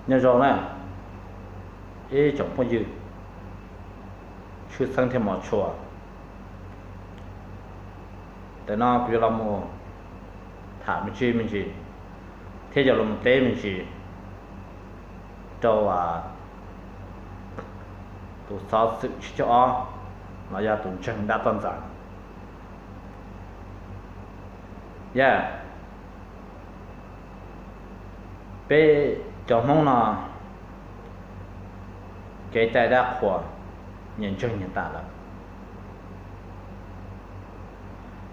Nyob zoo na, ib tsoom phooj ywg, tshwj xeeb thiab mos tshua, ntawm no kuv yuav los mus tham me ntsis me ntsis, thiab yuav los mus teb me ntsis rau tus xov xwm tsib caug ob, los yog tus ntseeg dab toj ntxas. Yog peb cov Hmoob no kev cai dab qhuas nyias ntseeg nyias tas lawm,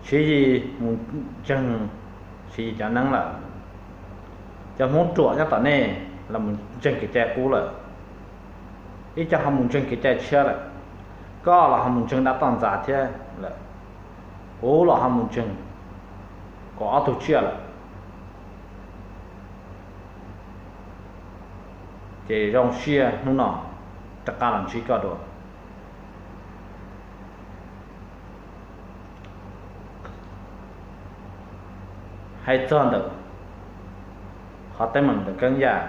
Siv Yis mus ntseeg Siv Yis cov neeb lawm. Cov Hmoob ruam nyob tom nej los mus ntseeg kev cai qub lawm. Ib co ho mus ntseeg kev cai tshiab lawm. Koj los ho mus ntseeg dab toj ntxas thiab lawm. Kuv los ho mus ntseeg kaum ob tug tsiaj lawm. Ces zoo siab hnub no rov qab los ntsib koj dua. Hais txog ntawm qhov teeb meem ntawm Keeb Yaj,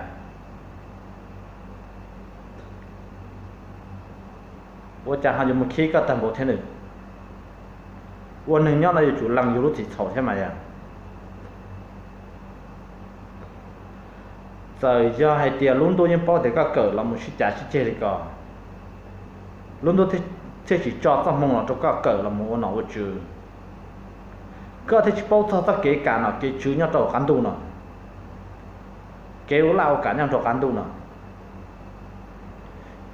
ua cas ho yuav mus khib koj tag npaum thiab nws? Ua neeg nyob no yuav tsum lees yus lub txim txhaum thiab mas yog. Txawm yog hais tias lub ntuj yeej paub tias koj kawm los mus sib cav sib ceg li ko, lub ntuj thiaj tsis tso txoj hmoo los rau koj kawm los mus ua nom ua tswv. Koj thiaj tsis paub txog txoj kev kam nom kev tswv nyob rau qab ntuj no, kev ua laj ua kam nyob rau qab ntuj no.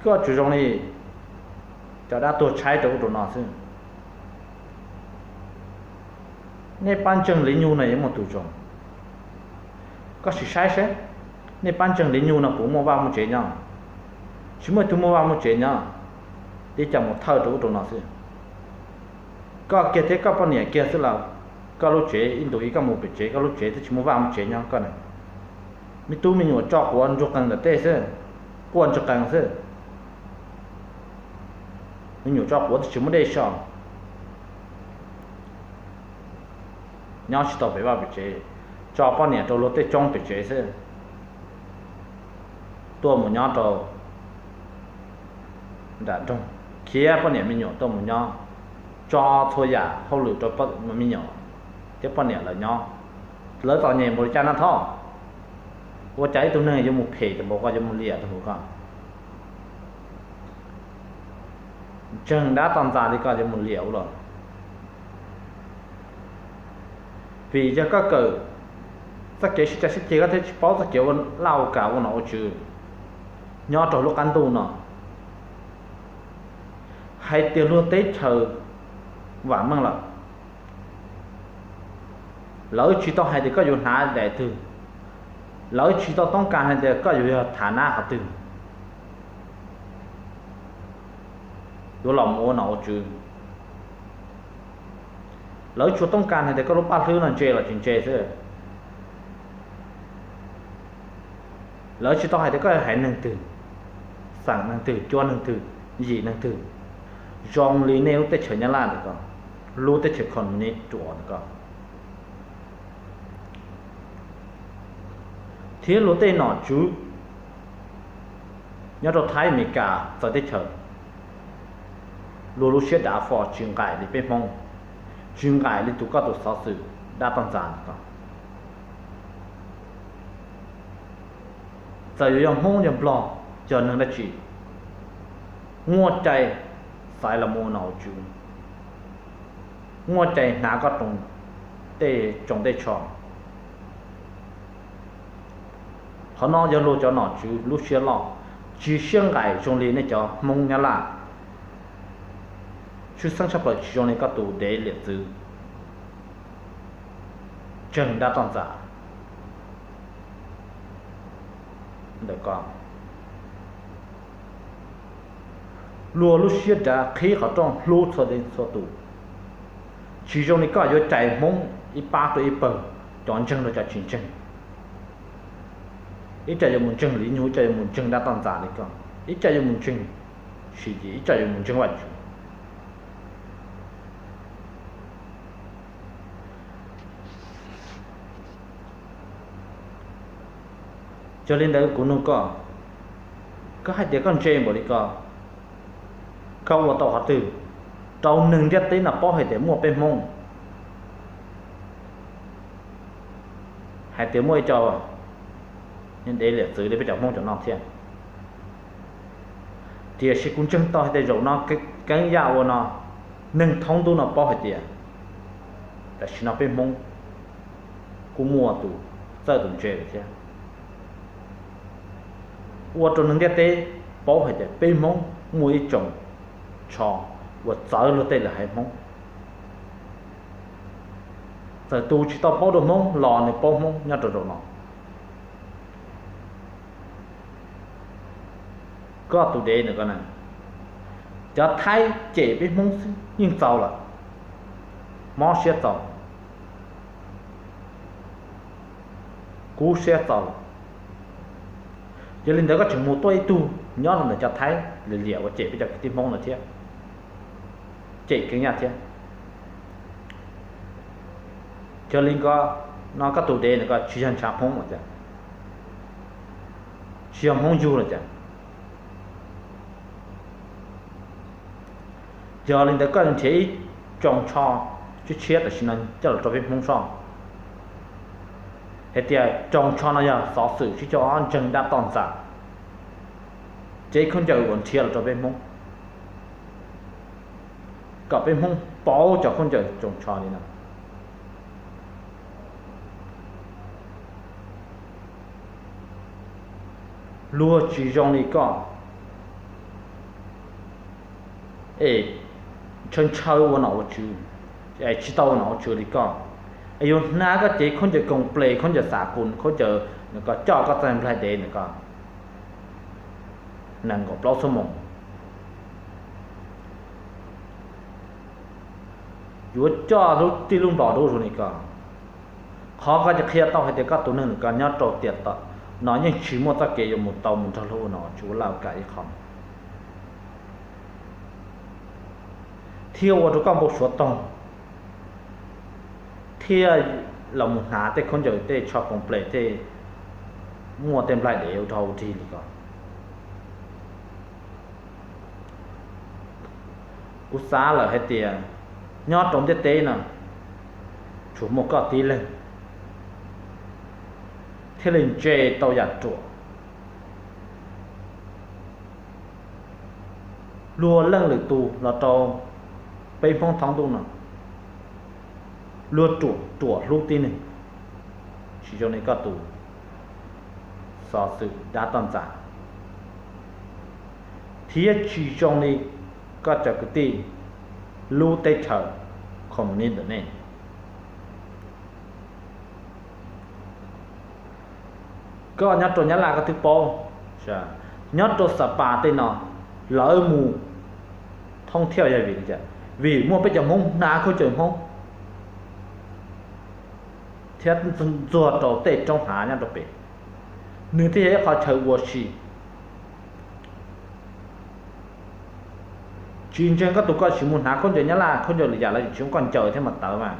Koj tsuas zoo li cov dab tuag tshaib rau ub rau no xwb. Nej pab ntseeg Liv Nyug no yuav muaj tus zoo? Koj sim saib seb, nej pab ntseeg Liv Nyug no puas muaj vaj muaj tsev nyob? Tsis muaj ib tug muaj vaj muaj tsev nyob, li cas mus thawj rau ub rau no xwb. Koj kiag thiab koj poj niam kiag xwb los koj lub tsev ib ntus ib koj mus pem tsev koj lub tsev twb tsis muaj vaj muaj tsev nyob koj na. Me tub me nyuam tso quav ntsuag qees ntawm tej xwb, quaj ntsuag qees xwb. Me nyuam tso quav twb tsis muaj dej so, nyob tsis tau pem vaj pem tsev, tso poj niam rau luag tej tsoob pem tsev xwb, tuaj mus nyob rau nram nroog, khiav poj niam me nyuam tuaj mus nyob, tso txhua yam hauj lwm rau me nyuam thiab poj niam lawv nyob. Lawv txom nyem npaum li cas no thob, ua cas ib tug neeg yuav mus phem tag npaum ko, yuav mus liam tag npaum ko? Ntseeg dab toj ntxas li ko yuav mus liam ua luaj? Vim yog koj kawm txoj kev sib cav sib ceg koj thiaj tsis paub txoj kev ua laj ua kam ua nom ua tswv nyob rau lub qab ntuj no. Hais tias luag teb chaws vam meej lawm, lawv tsis tau hais tias koj yuav hnav daim twg, lawv tsis tau toob kas hais tias koj yuav yog thav nab qhov twg, yuav los mus ua nom ua tswv. Lawv tsuas toob kas hais tias koj lub paj hlwb no ntse los tsis ntse xwb. Lawv tsis tau hais tias koj haiv neeg twg, xeem neeg twg, cuab neeg twg, yim neeg twg, zoo li nej lub teb chaws Nyab Laj ntawm ko, lub teb chaws Communist ruam ntawm ko, thiab luag tej nom tswv nyob rau Thaib, Amelikas, txawv teb chaws, luag lub siab dav fo tsis nqaim li peb Hmoob, tsis nqaim li tus koj tus xov xwm dab toj ntxas ntawm ko. Txawm yuav yog Hmoob yog Nplog, yog neeg dab tsi, muaj cai xaiv los mus ua nom ua tswv, muaj cai hnav koj roos tej tsoos tej tsho. Qhov no yog luag cov nom tswv lub siab loj, tsis siab nqaim zoo li nej cov Hmoob Nyab Laj. Tshwj xeeb tshaj plaws tsis zoo li koj tus dev liam txwv ntseeg dab toj ntxas ntawm ko. Luag lub siab dav qhib qhov rooj hlub txhua leej txhua tus, tsis zoo li koj yuav cais Hmoob ib pab rau ib pawg, cov ntseeg rau cov tsis ntseeg. Ib co yuav mus ntseeg Liv Nyug, ib co yuav mus ntseeg dab toj ntxas li koj, ib co yuav mus ntseeg Siv Yis, ib co yuav mus ntseeg Vajtswv. Yog li ntawd kuv nug koj, koj hais tias koj ntse npaum li ko, koj ua tau qhov twg rau neeg ntiaj teb no paub hais tias muaj peb Hmoob? Hais tias muaj ib co dev liam txwv li peb cov Hmoob cov no thiab. Tiam sis kuv ntseeg tau hais tias zaum no Keeb Yaj ua no, neeg thoob ntuj no paub hais tias tam sim no peb Hmoob kuj muaj tus txawj tus ntse lawm thiab. Ua rau neeg ntiaj teb paub hais tias peb Hmoob muaj ib tsoom tsho uas txawv luag tej lawm haiv Hmoob. Txawm tus tsis tau paub dua Hmoob los nws paub Hmoob nyob rau zaum no. Koj tus dev ntawm ko na, cov Thaib cem peb Hmoob xwb yeej txaus lawm, mob siab txaus, kub siab txaus lawm. Yog li ntawd koj tseem mus tuaj ib tug nyob rau ntawm cov Thaib liam liam uas cem peb cov kwv tij Hmoob no thiab, cem Keeb Yaj thiab. Yog li ko no koj tus dev ntawm ko tsis yog ntshav Hmoob los cas, tsis yog Hmoob yug los cas? Yog li ntawd koj nrhiav ib tsoom tsho tshiab tshiab tam sim no coj los rau peb Hmoob soj, hais tias tsoom tsho no yog xov xwm tsib caug ob ntseeg dab toj ntxas, cev khaub ncaws uas nrhiav los rau peb Hmoob, kom peb Hmoob pauv cov khaub ncaws tsoom tsho li no. Luag tsis zoo li koj es ntshaw ntshaw ua nom ua tswv, es tsis tau ua nom ua tswv li koj, es yuav hnav koj cev khaub ncaws koom ples, khaub ncaws xav kus, khaub ncaws nws ko coj koj txaij nplaig dev nws ko nees nkaum plaub xuab moos, yuav coj lub tij lub npos rau ub rau no li ko. Qhov koj cia qhia tau hais tias koj tus neeg nws ko nyob rau tiam no yeej tsis muaj txoj kev yuav mus tau mus nrog luag ua nom ua tswv ua laj ua kam ib qho, thiaj ua rau koj npau suav toog, thiaj los mus hnav tej khaub ncaws tej tsho koom ples tej muaj tej nplaig dev ua rog ua rig li ko. Kuv xav lawm hais tias nyob rau ntiaj teb no tsuas muaj koj tib leeg thiaj li ntse tau yam ruam. Luag leej lwm tus los rau peb Hmoob thoob ntuj no, luag ruam ruam hlub tib neeg, tsis zoo li koj tus xov xwm dab toj ntxas, thiab tsis zoo li koj cov kwv tij lub teb chaws Communist ntawm nej. Koj nyob rau Nyab Laj koj twb paub, nyob rau Xa Pas tej no, lawv mus thoob thiab yog vim li cas? Vim muaj peb cov Hmoob hnav khaub ncaws Hmoob thiab ntxuag rau tej roob hav nyob rau pem, nws thiaj yog ib qho chaw ua si. Tsis ntseeg koj tus koj sim mus hnav khaub ncaws Nyab Laj, khaub ncaws lwm yam lawv tsis muab koj ncaws thiab mas tawv mas.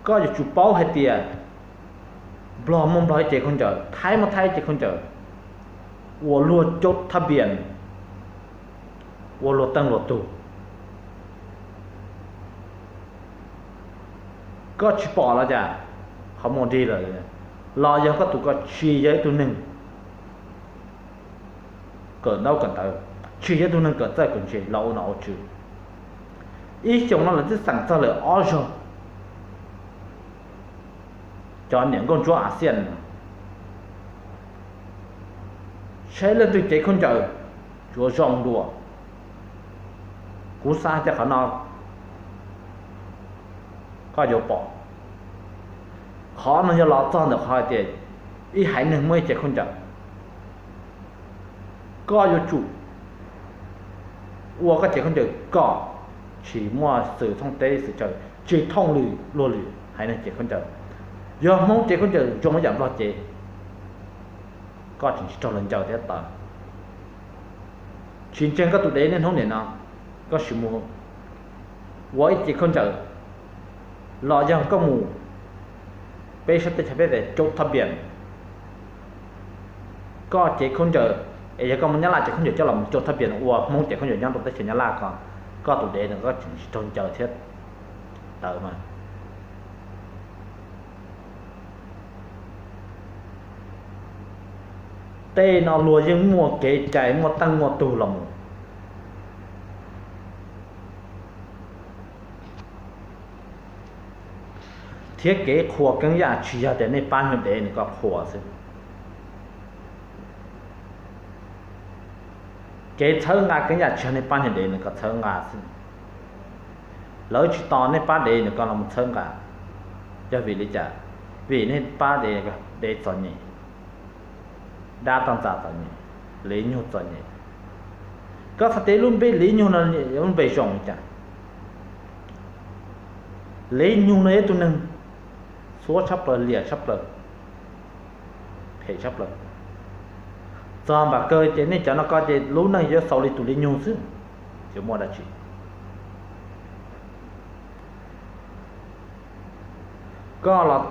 Koj yuav tsum paub hais tias Nplog muaj Nplog ib cev khaub ncaws, Thaib muaj Thaib ib cev khaub ncaws, ua luag caub thab npias, ua luag teej luag tug. Koj tsis pom los cas? Qhov muag dig lawm, los yog koj tus koj tsis yog ib tug neeg kawm ntaub kawm ntawv, tsis yog ib tug neeg kawm txawj kawm ntse los ua nom ua tswv. Ib xyoos no lawv twb xeem txog lawm ob zaug cov niam nkauj ntsuab Axias no, saib leej twg cev khaub ncaws tsuav zoo dua. Kuv xav tias qhov no koj yuav pom. Qhov no yog los txog ntawm qhov hais tias ib haiv neeg muaj ib cev khaub ncaws, koj yuav tsum ua koj cev khaub ncaws kom tsis muaj xwm thooj teb xwm chaw, tsis thooj lwm luag lwm haiv neeg cev khaub ncaws. Yog Hmoob cev khaub ncaws zoo ib yam Nplog cev, koj tseem tsis raug luag ncaws thiab tawv. Tsis ntseeg koj tus dev niaj hnub nim no, koj sim mus ua ib cev khaub ncaws Los yog koj mus peb sab teb chaws peb tias coj thab pias, koj cev khaub ncaws, es yog koj mus Nyab Laj cev khaub ncaws coj los mus coj thab pias ua Hmoob cev khaub ncaws nyob rau teb chaws Nyab Laj ko, koj tus dev no koj tseem tsis raug ncaws thiab. Tawv mas. Tej no luag yeej muaj kev cai muaj teej muaj tug los mus. Thiab kev qhuas Keeb Yaj tsis yog tias nej pab nyuag dev nws kom qhuas xwb. Kev txhawb nqa Keeb Yaj tsis yog nej pab nyuag dev nws kom txhawb nqa xwb. Lawv tsis tos nej pab dev nws kom los mus txhawb nqa. Yog vim li cas? Vim nej pab dev, dev txom nyem, dab toj ntxas txom nyem, Liv Nyug txom nyem. Koj txhais tes lub npe Liv Nyug no lub npe zoo li cas? Liv Nyug no yog ib tug neeg xuab tshaj plaws, liam tshaj plaws, phem tshaj plaws. Txog npam kawg ces nej cov no ko ces lub neej yuav xaus li tus Liv Nyug xwb, yuav muaj dab tsi? Koj los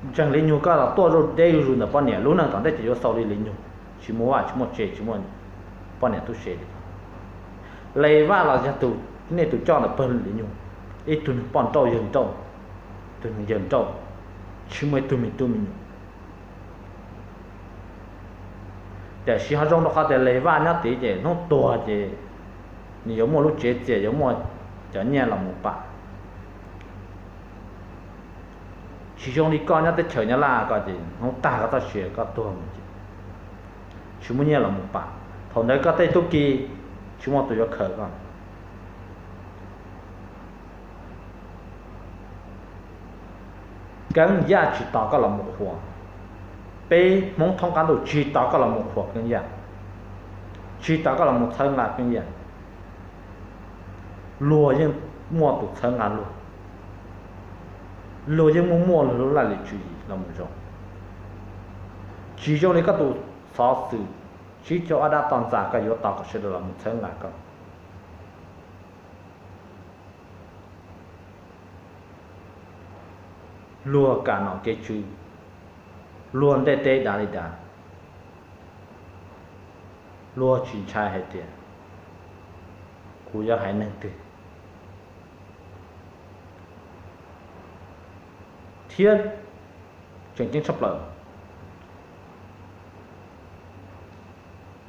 ntseeg Liv Nyug, koj los tuaj zaj deb zuj zus ntawm poj niam, lub neej tom ntej ces yuav xaus li Liv Nyug, tsis muaj vaj tsis muaj tse, tsis muaj poj niam tub se li. Lis Vaj los yog tus, nej tus coj ntawm pawg Liv Nyug, ib tug neeg poj nrauj yawg nrauj, tus neeg yawg nrauj, tsis muaj ib tug me tub me nyuam. Tiam sis ho zoo rau qhov tias Lis Vaj nyob tid ces hnub tuag ces nws yuav muaj lub tsev txias, yuav muaj cov nyiaj los mus pam. Tsis zoo li koj nyob teb chaws Nyab Laj ko ces hnub tag koj txoj sia koj tuag mus ces tsis muaj nyiaj los mus pam. Thaum ntawd koj tej tub ki tsis muaj tus yuav khaws koj. Keeb Yaj tsis tos koj los mus qhuas. Peb Hmoob thoob qab ntuj tsis tos koj los mus qhuas Keeb Yaj, tsis tos koj los mus txhawb nqa Keeb Yaj. Luag yeej muaj tus txhawb nqa luag, luag yeej muaj muaj luag lub laj lim tswv yim los mus zoo. Tsis zoo li koj tus xov xwm tsib caug ob dab toj ntxas koj yuav tos kom sawv daws los mus txhawb nqa koj. Luag kam nom kev tswv, luag ntiaj teb dav li dav, luag tsis ntshai hais tias kuv yog haiv neeg twg. Thiab tseem ceeb tshaj plaws,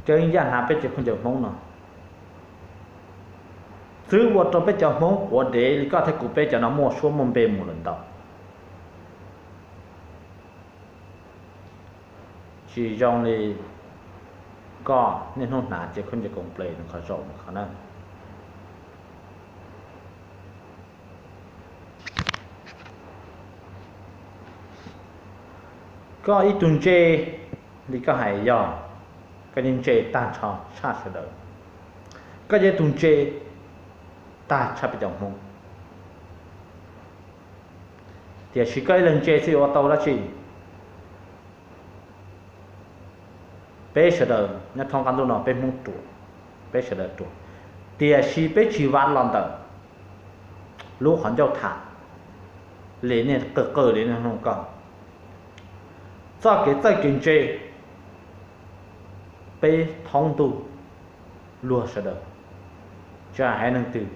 Keeb Yaj hnav peb cov khaub ncaws Hmoob no, twb ua rau peb cov Hmoob quav dev li koj thiab kuv peb cov no muaj suab muaj npe mus lawm ntau. Tsis zoo li koj niaj hnub hnav cov khaub ncaws koom ples no qhov zaum no qhov na. Koj ib tug ntse li koj hais yog, koj yeej ntse tag nrho tshaj sawv daws. Koj yog ib tug ntse tag tshaj peb cov Hmoob. Tiam sis koj ib leeg ntse xwb yuav ua tau dab tsi? Peb sawv daws nyob thoob qab ntuj no peb Hmoob ruam, peb sawv daws ruam, tiam sis peb tsis vam los ntawm lub qhov ncauj tham li nej qw qw li nej hloov koj. Txoj kev txawj kev ntse peb thoob ntuj luag sawv daws, tsis hais haiv neeg twg,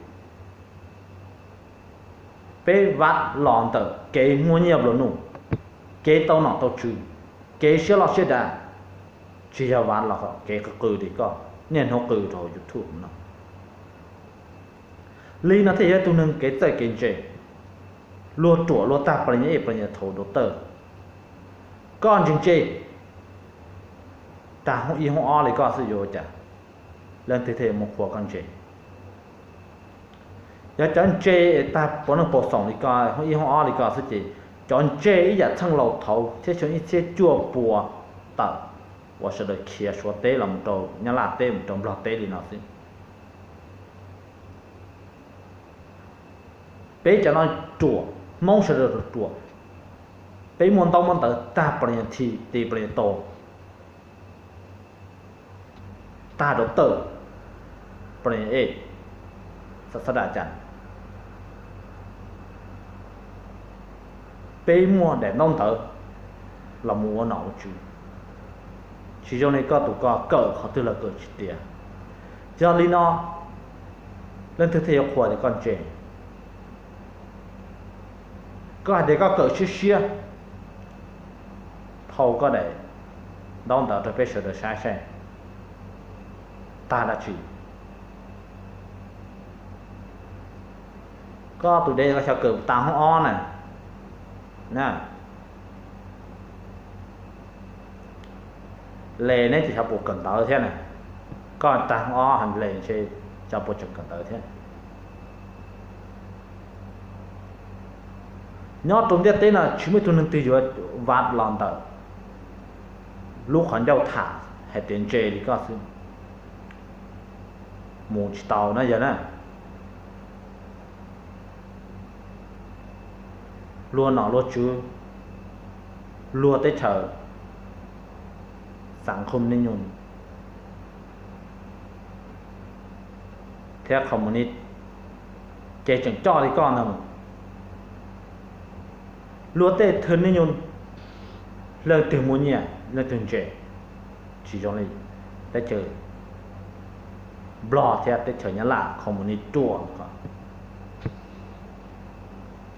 peb vam los ntawm kev muaj nyiaj nplua nuj, kev tau nom tau tswv, kev siab loj siab dav, tsis yog vam los kev qw qw li koj niaj hnub qw rau YouTube no. Li no thiaj yog ib tug neeg kev txawj kev ntse. Luag ruam luag tag pas li nyuag ej pas li nyuag thaum dua tawj. Koj ntse ntse tag hoob ib hoob ob li koj xwb yuav ua cas leej twg thiaj yuav mus qhuas koj ntse? Yog cov ntse tag puav leej puas xoom li koj hoob ib hoob ob li koj xwb ces cov ntse ib yam txheej laus thaud thiab xyoo ib txhiab cuaj pua tawm uas sawv daws khiav Suav teb los mus rau Nyab Laj teb mus rau Nplog teb li no xwb. Peb cov no ruam, Hmoob sawv daws ruam, peb muaj ntaub muaj ntawv tag pas li nyuag thi ti pas li nyuag tau, tag dua tawj pas li nyuag ej, xav xav dam cas. peb muaj daim ntaub ntawv los mus ua nom ua tswv. Tsis zoo li koj tus ko kawm qhov twg los kawm tsis tiav. Yog li no, leej twg thiaj yuav qhuas tias koj ntse? Koj hais tias koj kawm siab siab, thau koj daim ntaub ntawv rau peb sawv daws saib saib, tag dab tsi? Koj tus dev koj xyov kawm tag hoob ob na, na, le neb tsis xyov puas kawm ntawv thiab na. Koj tag hoob ob le ntshe xyov puas tseem kawm ntawv thiab. Nyob rau ntiaj teb no tsis muaj ib tug neeg twg yuav vam los ntawm lub qhov ncauj tham hais tias ntse li koj xwb, mus tsis tau na yog na. Luag nom luag tswv, luag teb chaws, xav khum niaj nyuj thiab qhov mus ni, ces tseem coj li koj ntag. Luag tej thwj niaj nyuj, leej twg muaj nyiaj leej twg ntse. Tsis zoo li teb chaws Nplog thiab teb chaws Nyab Laj qhov mus ni ruaj ko.